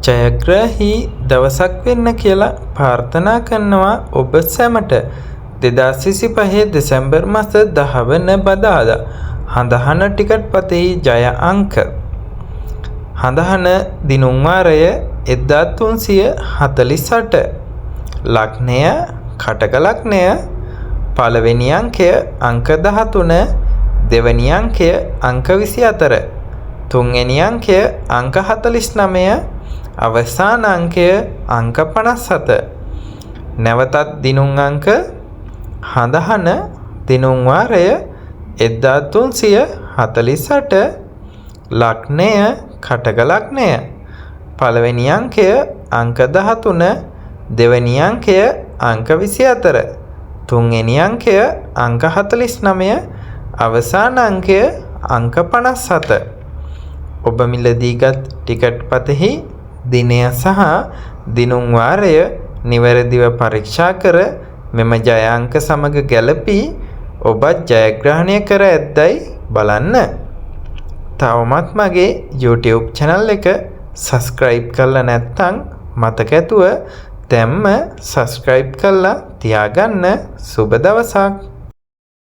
ජයග්‍රාහී දවසක් වෙන්න කියලා ප්‍රාර්ථනා කරනවා ඔබ සැමට. 2025 දෙසැම්බර් මස 10 වන බදාදා හඳහන ටිකට් පතෙහි ජය අංක. හඳහන දිනුම් වාරය 1348. ලග්නය කටක ලග්නය. පළවෙනි අංකය අංක 13, දෙවැනි අංකය අංක 24, තුන්වෙනි අංකය අංක 49, අවසාන අංකය අංක 57. නැවතත් දිනුම් අංක. හඳහන දිනුම් වාරය 1348. ලග්නය කටක ලග්නය. පළවෙනි අංකය අංක 13, දෙවැනි අංකය අංක 24, තුන්වෙනි අංකය අංක 49, අවසාන අංකය අංක 57. ඔබ මිලදීගත් ටිකට් පතෙහි දිනය සහ දිනුම් වාරය නිවැරදිව පරීක්ෂා කර මෙම ජය අංක සමග ගැලපී ඔබත් ජයග්‍රහණය කර ඇත්දැයි බලන්න. තවමත් මගේ YouTube channel එක සබ්ස්ක්‍රයිබ් කරලා නැත්නම් මතක ඇතුව දැන්ම සබ්ස්ක්‍රයිබ් කරලා තියාගන්න. සුබ දවසක්.